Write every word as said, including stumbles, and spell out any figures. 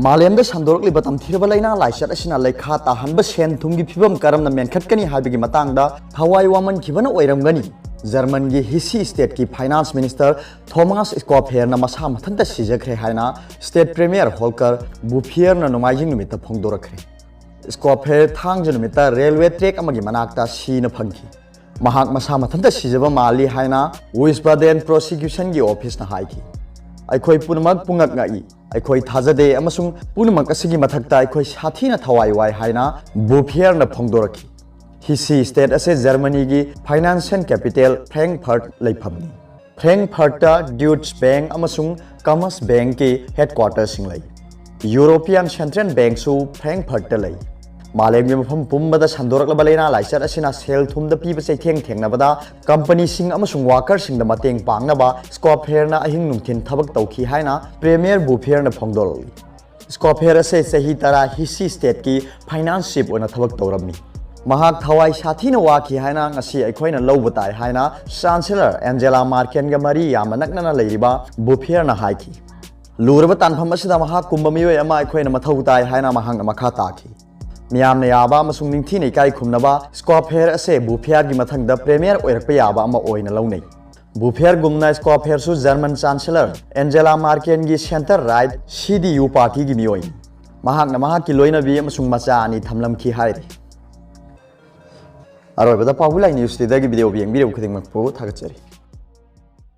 ꯃꯥꯂꯦꯝꯗ ꯁꯟꯗꯣꯔꯛꯂꯤꯕ ꯇꯝꯊꯤꯔꯕ ꯂꯥꯏꯅꯥ ꯂꯥꯏꯆꯠ ꯑꯁꯤꯅ ꯂꯩꯈꯥ ꯇꯥꯍꯟꯕ ꯁꯦꯟ ꯊꯨꯝꯒꯤ ꯐꯤꯕꯝ ꯀꯔꯝꯅ ꯃꯦꯟꯈꯠꯀꯅꯤ ꯍꯥꯏꯕꯒꯤ ꯃꯇꯥꯡꯗ ꯊꯋꯥꯏ ꯋꯥꯃꯟꯈꯤꯕꯅ ꯑꯣꯏꯔꯝꯒꯅꯤ ꯖꯔꯃꯟꯒꯤ ꯍꯤꯁꯤ ꯁ꯭ꯇꯦꯠꯀꯤ ꯐꯥꯏꯅꯥꯟꯁ ꯃꯤꯅꯤꯁꯇꯔ ꯊꯣꯃꯥꯁ ꯁ꯭ꯀꯣꯐꯦꯔꯅ ꯃꯁꯥ ꯃꯊꯟꯇ ꯁꯤꯖꯈ꯭ꯔꯦ ꯍꯥꯏꯅ ꯁ꯭ꯇꯦꯠ ꯄ꯭ꯔꯦꯃꯤꯌꯔ ꯍꯣꯜꯀꯔ ꯕꯨꯐꯤꯌꯔꯅ ꯅꯣꯡꯃꯥꯏꯖꯤꯡ ꯅꯨꯃꯤꯠꯇ ꯐꯣꯡꯗꯣꯔꯛꯈ꯭ꯔꯦ꯫ ꯁ꯭ꯀꯣꯐꯦꯔ ꯊꯥꯡꯖ ꯅꯨꯃꯤꯠꯇ ꯔꯦꯜꯋꯦ ꯇ꯭ꯔꯦꯛ ꯑꯃꯒꯤ ꯃꯅꯥꯛꯇ ꯁꯤꯅ ꯐꯪꯈꯤ꯫ ꯃꯍꯥꯛ ꯃꯁꯥ ꯃꯊꯟꯇ ꯁꯤꯖꯕ ꯃꯥꯜꯂꯤ ꯍꯥꯏꯅ ꯋꯤꯁꯕꯥꯗꯦꯟ ꯄ꯭ꯔꯣꯁꯤꯀ꯭ꯌꯨꯁꯟꯒꯤ ꯑꯣꯐꯤꯁꯅ ꯍꯥꯏꯈꯤ꯫ "ꯑꯩꯈꯣꯏ ꯄꯨꯝꯅꯃꯛ ꯄꯨꯡꯉꯛ ꯉꯛꯏ꯫ ꯑꯩꯈꯣꯏ ꯊꯥꯖꯗꯦ ꯑꯃꯁꯨꯡ ꯄꯨꯝꯅꯃꯛ ꯑꯁꯤꯒꯤ ꯃꯊꯛꯇ ꯑꯩꯈꯣꯏ ꯁꯥꯊꯤꯅ ꯊꯋꯥꯏ ꯋꯥꯏ" ꯍꯥꯏꯅ ꯕꯨꯐꯤꯌꯔꯅ ꯐꯣꯡꯗꯣꯔꯛꯈꯤ꯫ ꯍꯤꯁꯤ ꯁ꯭ꯇꯦꯠ ꯑꯁꯤ ꯖꯔꯃꯅꯤꯒꯤ ꯐꯥꯏꯅꯥꯟꯁꯤꯌꯦꯜ ꯀꯦꯄꯤꯇꯦꯜ ꯐ꯭ꯔꯦꯡꯛꯐꯔꯠ ꯂꯩꯐꯝꯅꯤ꯫ ꯐ꯭ꯔꯦꯡꯛꯐꯔꯠꯇ ꯗ꯭ꯌꯨꯠꯁ ꯕꯦꯡꯛ ꯑꯃꯁꯨꯡ ꯀꯃꯔꯁ ꯕꯦꯡꯛꯀꯤ ꯍꯦꯗꯀ꯭ꯋꯥꯇꯔꯁꯤꯡ ꯂꯩ꯫ ꯌꯨꯔꯣꯄꯤꯌꯥꯟ ꯁꯦꯟꯇ꯭ꯔꯦꯜ ꯕꯦꯡꯛꯁꯨ ꯐ꯭ꯔꯦꯡꯛꯐꯔꯠꯇ ꯂꯩ꯫ ꯃꯥꯂꯦꯝꯒꯤ ꯃꯐꯝ ꯄꯨꯝꯕꯗ ꯁꯟꯗꯣꯔꯛꯂꯕ ꯂꯥꯏꯅꯥ ꯂꯥꯏꯆꯠ ꯑꯁꯤꯅ ꯁꯦꯜ ꯊꯨꯝꯗ ꯄꯤꯕ ꯆꯩꯊꯦꯡ ꯊꯦꯡꯅꯕꯗ ꯀꯝꯄꯅꯤꯁꯤꯡ ꯑꯃꯁꯨꯡ ꯋꯥꯀꯔꯁꯤꯡꯗ ꯃꯇꯦꯡ ꯄꯥꯡꯅꯕ ꯁ꯭ꯀꯣꯐꯦꯔꯅ ꯑꯍꯤꯡ ꯅꯨꯡꯊꯤꯜ ꯊꯕꯛ ꯇꯧꯈꯤ ꯍꯥꯏꯅ ꯄ꯭ꯔꯦꯃꯤꯌꯔ ꯕꯨꯐꯤꯌꯔꯅ ꯐꯣꯡꯗꯣꯔꯛꯂꯤ꯫ ꯁ꯭ꯀꯣꯐꯦꯔ ꯑꯁꯦ ꯆꯍꯤ ꯇꯔꯥ ꯍꯤꯁꯤ ꯁ꯭ꯇꯦꯠꯀꯤ ꯐꯥꯏꯅꯥꯟꯁ ꯆꯤꯐ ꯑꯣꯏꯅ ꯊꯕꯛ ꯇꯧꯔꯝꯃꯤ꯫ ꯃꯍꯥꯛ ꯊꯋꯥꯏ ꯁꯥꯊꯤꯅ ꯋꯥꯈꯤ ꯍꯥꯏꯅ ꯉꯁꯤ ꯑꯩꯈꯣꯏꯅ ꯂꯧꯕ ꯇꯥꯏ ꯍꯥꯏꯅ ꯆꯥꯟꯁꯦꯂꯔ ꯑꯦꯟꯖꯦꯂꯥ ꯃꯥꯔꯀꯦꯟꯒ ꯃꯔꯤ ꯌꯥꯝꯅ ꯅꯛꯅꯅ ꯂꯩꯔꯤꯕ ꯕꯨꯐꯤꯌꯔꯅ ꯍꯥꯏꯈꯤ꯫ "ꯂꯨꯔꯕ ꯇꯥꯟꯐꯝ ꯑꯁꯤꯗ ꯃꯍꯥꯛꯀꯨꯝꯕ ꯃꯤꯑꯣꯏ ꯑꯃ ꯑꯩꯈꯣꯏꯅ ꯃꯊꯧ ꯇꯥꯏ" ꯍꯥꯏꯅ ꯃꯍꯥꯛꯅ ꯃꯈꯥ ꯇꯥꯈꯤ꯫ ꯃꯤꯌꯥꯝꯅ ꯌꯥꯕ ꯑꯃꯁꯨꯡ ꯅꯤꯡꯊꯤꯅ ꯏꯀꯥꯏ ꯈꯨꯝꯅꯕ ꯁ꯭ꯀꯣꯐꯦꯔ ꯑꯁꯦ ꯕꯨꯐꯤꯌꯔꯒꯤ ꯃꯊꯪꯗ ꯄ꯭ꯔꯦꯃꯤꯌꯔ ꯑꯣꯏꯔꯛꯄ ꯌꯥꯕ ꯑꯃ ꯑꯣꯏꯅ ꯂꯧꯅꯩ꯫ ꯕꯨꯐꯤꯌꯔꯒꯨꯝꯅ ꯁ꯭ꯀꯣꯐꯦꯔꯁꯨ ꯖꯔꯃꯟ ꯆꯥꯟꯁꯦꯂꯔ ꯑꯦꯟꯖꯦꯂꯥ ꯃꯥꯔꯀꯦꯟꯒꯤ centre right C D U ꯄꯥꯔꯇꯤꯒꯤ ꯃꯤꯑꯣꯏꯅꯤ꯫ ꯃꯍꯥꯛꯅ ꯃꯍꯥꯛꯀꯤ ꯂꯣꯏꯅꯕꯤ ꯑꯃꯁꯨꯡ ꯃꯆꯥ ꯑꯅꯤ ꯊꯝꯂꯝꯈꯤ ꯍꯥꯏꯔꯤ꯫ ꯑꯔꯣꯏꯕꯗ ꯄꯥꯎꯒꯨꯂꯥꯏ ꯅ꯭ꯌꯨꯁ ꯂꯤꯗꯔꯒꯤ ꯚꯤꯗꯤꯑꯣ ꯌꯦꯡꯕꯤꯔꯤꯕ ꯈꯨꯗꯤꯡꯃꯛꯄꯨ ꯊꯥꯒꯠꯆꯔꯤ꯫